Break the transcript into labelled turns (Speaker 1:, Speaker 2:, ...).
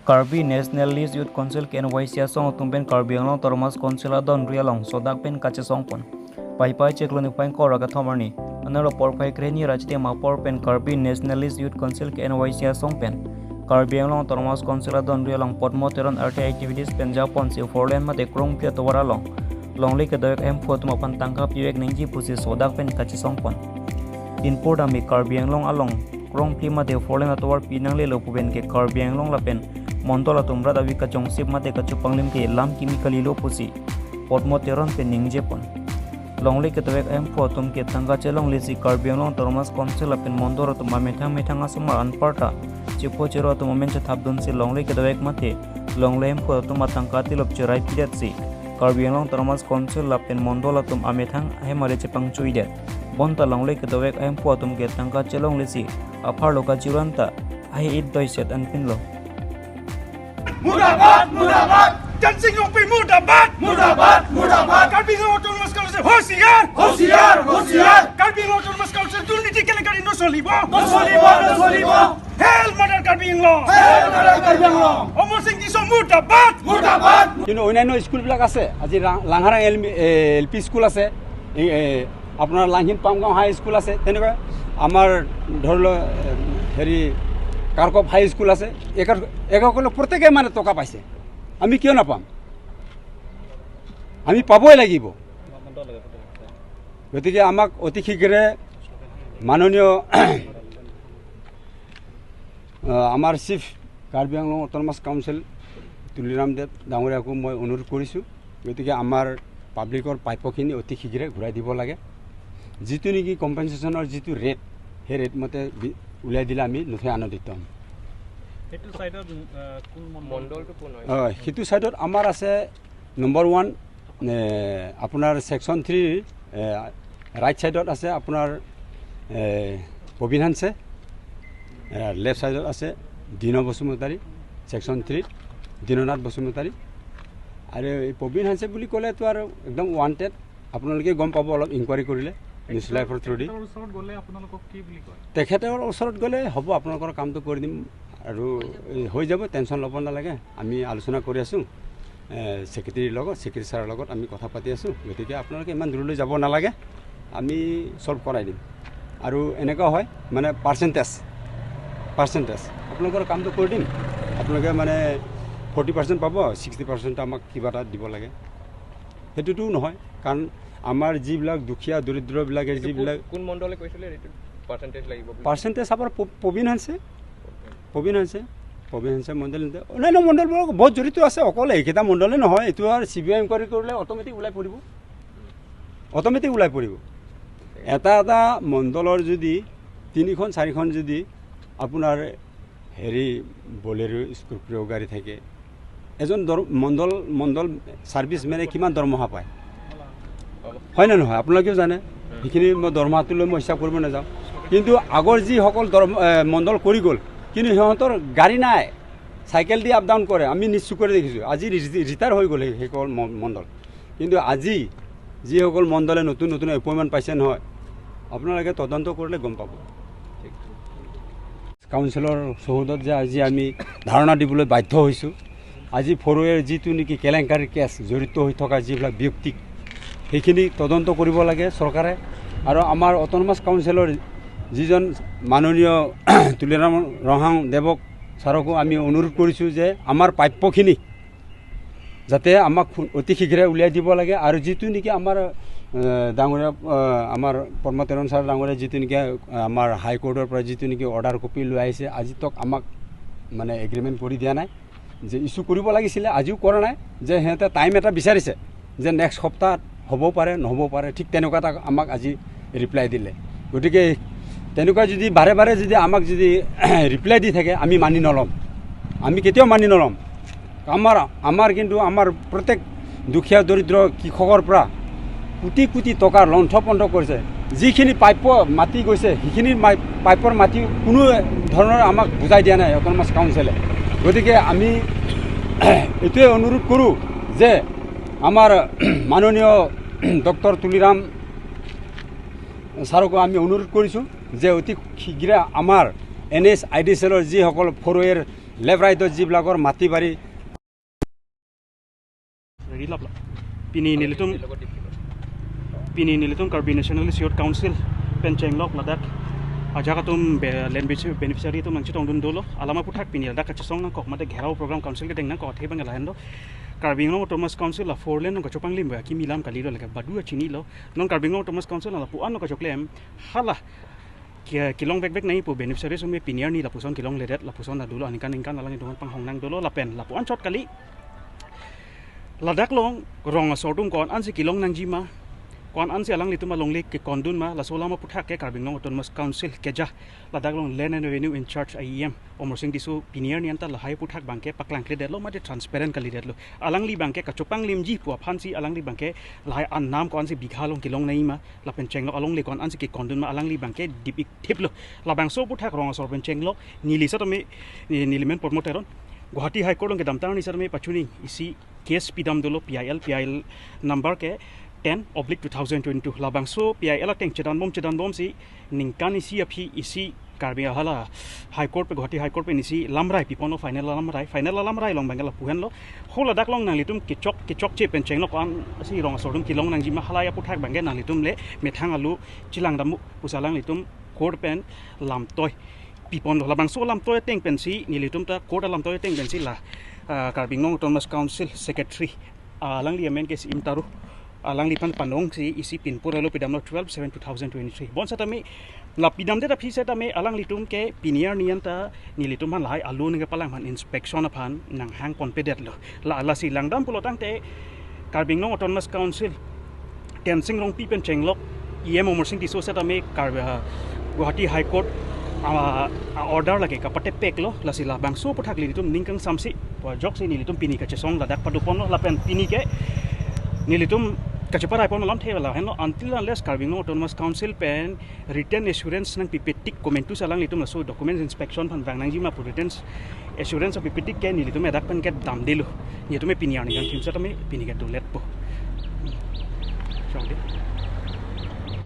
Speaker 1: Karbi Nationalist Youth Council KNYC asong tumpen Karbi Anglong Autonomous Council adon rialong sodak pen kache songpon. Pai pai chekloni pain kora ka thomarni. Anaro por pai kreni rajte mapor pen Karbi Nationalist Youth Council KNYC asong pen. Karbi Anglong Autonomous Council adon rialong potmo teron RT activities pen Japon si forlen mate krong pia towaralong. Longli ke doek em phuat mapan tangkap yuek ningji pusi sodak pen kache songpon. Input ami Karbi Anglong along krong pli mate forlen atowar pinang le lopuben ke Karbi Anglong lapen Montola tumra dawi kachong sip mate kachu panglim ke lam kimi kalilo pusi potmo teron pe ningje pon longli ke tawek em photum ke tangka chelong lisi Karbi Anglong Autonomous Council apen mondoro tuma methang methang asumar anparta chipo chero tuma mencha thabdun si longli ke tawek mate longle em photum tangka tilop cherai pidat si Karbi Anglong Autonomous Council apen mondola tum amethang hemare chepang chuidet bonta longli ke tawek em photum ke tangka chelong lisi aphar loka chiranta ahi it doiset anpinlo
Speaker 2: Murdabat, murdabat, Dancing Opi murdabat, murdabat, murdabat. Karbi Anglong Autonomous Council hosiyar, hosiyar, hosiyar. Karbi Anglong Autonomous Council দুর্নীতি কেলেঙ্কারি নচলিব, নচলিব, নচলিব। Hail mother Karbi Anglong, hail mother Karbi Anglong. Amar Singh Tisso murdabat, murdabat.
Speaker 3: কিন্তু অন্যান্য স্কুলবিলাক আছে, আজি লাংহাৰাং L P school আছে, আপোনাৰ লাংহিন পামগাঁও হাই স্কুল আছে, তেনেকুৱা আমাৰ ধৰি লওক হেৰি কাৰ্কপ হাই স্কুল আছে, একসকলে প্ৰত্যেকে মানে টকা পাইছে, আমি কিয় নাপাম? আমি পাবই লাগিব। গতিকে আমাক অতি শীঘ্ৰে মাননীয় আমাৰ chief Karbi Anglong autonomous council Tuliram Deb ডাঙৰীয়াকো মই অনুৰোধ কৰিছোঁ, গতিকে আমাৰ পাব্লিকৰ প্ৰাপ্যখিনি অতি শীঘ্ৰে ঘূৰাই দিব লাগে। যিটো নেকি কম্পেনচেশ্যনৰ যিটো ৰেট, সেই ৰেট মতে উলিয়াই দিলে আমি নথৈ আনন্দিত হ'ম। সেইটো ছাইডত আমাৰ আছে নম্বৰ 1 আপোনাৰ ছেকশ্যন 3 ৰাইট ছাইডত আছে আপোনাৰ প্ৰবীণ হানছে, লেফ্ট ছাইডত আছে দীন বসুমতাৰী, ছেকশ্যন 3 দীননাথ বসুমতাৰী। আৰু এই প্ৰবীণ হানছে বুলি ক'লেতো আৰু একদম ৱান্টেড, আপোনালোকে গম পাব অলপ ইনকুৱাৰী কৰিলে নিউজ লাইফৰ থ্ৰু দি। তেখেতৰ ওচৰত গ'লে হ'ব, আপোনালোকৰ কামটো কৰি দিম আৰু হৈ যাব, টেনশ্যন ল'ব নালাগে। আমি আলোচনা কৰি আছোঁ ছেক্ৰেটেৰীৰ লগত, ছেক্ৰেটেৰী ছাৰৰ লগত আমি কথা পাতি আছোঁ, গতিকে আপোনালোকে ইমান দূৰলৈ যাব নালাগে, আমি ছল্ভ কৰাই দিম। আৰু এনেকুৱা হয় মানে পাৰ্চেণ্টেজ আপোনালোকৰ কামটো কৰি দিম, আপোনালোকে মানে 40% পাব, 60% আমাক কিবা এটা দিব লাগে, সেইটোতো নহয়। কাৰণ আমাৰ যিবিলাক দুখীয়া দৰিদ্ৰবিলাকে যিবিলাক
Speaker 4: কোন মণ্ডলে কৈছিলে এইটো পাৰ্চেণ্টেজ লাগিব,
Speaker 3: পাৰ্চেণ্টেজ আমাৰ প্ৰবীণ হানছে, প্ৰবীণ হানছে মণ্ডল, অন্যান্য মণ্ডলবোৰ বহুত জড়িত আছে, অকল এইকেইটা মণ্ডলে নহয়। এইটো আৰু চি বি আই ইনকুৱাৰী কৰিলে অট'মেটিক ওলাই পৰিব, অট'মেটিক ওলাই পৰিব। এটা এটা মণ্ডলৰ যদি 3খন 4খন যদি আপোনাৰ হেৰি বলেৰো স্কৰপিঅ' গাড়ী থাকে, এজন মণ্ডল মণ্ডল ছাৰ্ভিচমেনে কিমান দৰমহা পায়, হয় নে নহয় আপোনালোকেও জানে। সেইখিনি মই দৰমহাটো লৈ মই হিচাপ কৰিব নাযাওঁ, কিন্তু আগৰ যিসকল মণ্ডল কৰি গ'ল, কিন্তু সিহঁতৰ গাড়ী নাই, চাইকেল দি আপ ডাউন কৰে, আমি নিজ চকুৰে দেখিছোঁ। আজি ৰিটায়াৰ হৈ গ'ল সেইসকল মণ্ডল, কিন্তু আজি যিসকল মণ্ডলে নতুন নতুন এপইণ্টমেণ্ট পাইছে নহয়, আপোনালোকে তদন্ত কৰিলে গম পাব। কাউন্সিলৰ চৌহদত যে আজি আমি ধাৰণা দিবলৈ বাধ্য হৈছোঁ, আজি ফৰৱেৰ যিটো নেকি কেলেংকাৰীৰ কেছ জড়িত হৈ থকা যিবিলাক ব্যক্তিক, সেইখিনি তদন্ত কৰিব লাগে চৰকাৰে। আৰু আমাৰ অট'নমাছ কাউন্সিলৰ যিজন মাননীয় তুলিৰাম ৰংহাং দেৱক ছাৰকো আমি অনুৰোধ কৰিছোঁ যে আমাৰ প্ৰাপ্যখিনি যাতে আমাক অতি শীঘ্ৰে উলিয়াই দিব লাগে। আৰু যিটো নেকি আমাৰ ডাঙৰীয়া আমাৰ পদ্ম তেৰণ ছাৰ ডাঙৰীয়া যিটো নেকি আমাৰ হাইকোৰ্টৰ পৰা যিটো নেকি অৰ্ডাৰ কপি লৈ আহিছে, আজি তক আমাক মানে এগ্ৰিমেণ্ট কৰি দিয়া নাই, যে ইছ্যু কৰিব লাগিছিলে, আজিও কৰা নাই, যে সিহঁতে টাইম এটা বিচাৰিছে যে নেক্সট সপ্তাহত হ'বও পাৰে নহ'ব পাৰে, ঠিক তেনেকুৱা এটা আমাক আজি ৰিপ্লাই দিলে। গতিকে তেনেকুৱা যদি বাৰে বাৰে যদি আমাক যদি ৰিপ্লাই দি থাকে, আমি মানি নল'ম, আমি কেতিয়াও মানি নল'ম। আমাৰ কিন্তু আমাৰ প্ৰত্যেক দুখীয়া দৰিদ্ৰ কৃষকৰ পৰা কোটি কোটি টকা লণ্ঠ পণ্ঠ কৰিছে, যিখিনি প্ৰাপ্য মাটি গৈছে সেইখিনি প্ৰাপ্যৰ মাটি কোনো ধৰণৰ আমাক বুজাই দিয়া নাই অট'নমাছ কাউন্সিলে। গতিকে আমি এইটোৱে অনুৰোধ কৰোঁ যে আমাৰ মাননীয় ডক্টৰ তুলিৰাম ছাৰকো আমি অনুৰোধ কৰিছোঁ যে অতি শীঘ্ৰে আমাৰ এন এইচ I D চেলৰ যিসকল ফৰৱেৰ লেফ্ট ৰাইটত যিবিলাকৰ মাটি বাৰী
Speaker 2: Pini nilitum Karbi Nationalist Youth Council Penchenglok Ladakh ajakatum land beneficiary tum nangchi tongdun dolo alama puthak pini Ladakh kachesong nang kok mate gherao program council ke teng nang kok thebang la hendo Karbi Anglong Autonomous Council la four lane ka chopang lim ba ki milam kali lo la badu chini lo non Karbi Anglong Autonomous Council la pu an ka choklem hala kilong bek bek nahi pu beneficiary sumi piniar ni lapuson kilong ledet lapuson na dulo anikan ingkan alang idungan pang hongnang dulo lapen lapuan chot kali Ladakh long rong sortum kon ansi kilong nang jima kon ansi alang litum long le ke kondun ma lasola ma puthak ke Karbi Anglong Autonomous Council keja Ladakh long land and revenue in charge IEM Omar Singh Disu piniar ni anta lahai puthak bangke paklang kle detlo ma de transparent kali detlo alang li bangke kachopang limji pu phansi alang li bangke lahai an nam kon ansi bigha long kilong nei ma lapen chenglo along le kon ansi ke kondun ma alang li bangke dipik thiplo labang so puthak rong sorpen chenglo nili sa tome nilimen promoteron Guwahati High Court ke damtar ni sar me pachuni isi case pidam dolo PIL number ke 10/2022 labang so PIL teng chedan bom si ningkan isi aphi isi Karbi hala High Court pe Guwahati High Court pe nisi lamrai pipono final lamrai long bangala puhen lo hola dak long nang litum kichok che pen cheng lo kan si rong sordum kilong nang jima halaya puthak bangge nang litum le methang alu chilang damu pusalang litum court pen lamtoi pipon lo labang so lamtoi teng pen si nilitum ta court lamtoi teng pen si la Karbi Anglong Autonomous Council Secretary alang li amen ke si imtaru alang li pan panong si isi pinpur alo pidamno 12/7/2023 bon satami la pidam de ta phi satami alang litum ke piniar nianta nilitum han lai alu nge palang han inspection aphan nang hang kon pedet lo la ala si langdam pulotang te Karbi Anglong Autonomous Council Tensing Rong Pipen Chenglok EM Omar Singh Diso satami Guwahati High Court order lagi kapate pek lo lasila bangso puthak litum ningkang samsi jok si nilitum pini ka chesong Ladakh padupon lo lapen pini ke nilitum kacheparai pon lam thela henlo until unless Karbi Anglong Autonomous Council pen written assurance nang pipetik komentu salang litum laso documents inspection phan bang nang jima pu written assurance of pipetik ke nilitum edak pen ke dam dilu nitume pini ani kan thimsa tame pini ke dolet po chong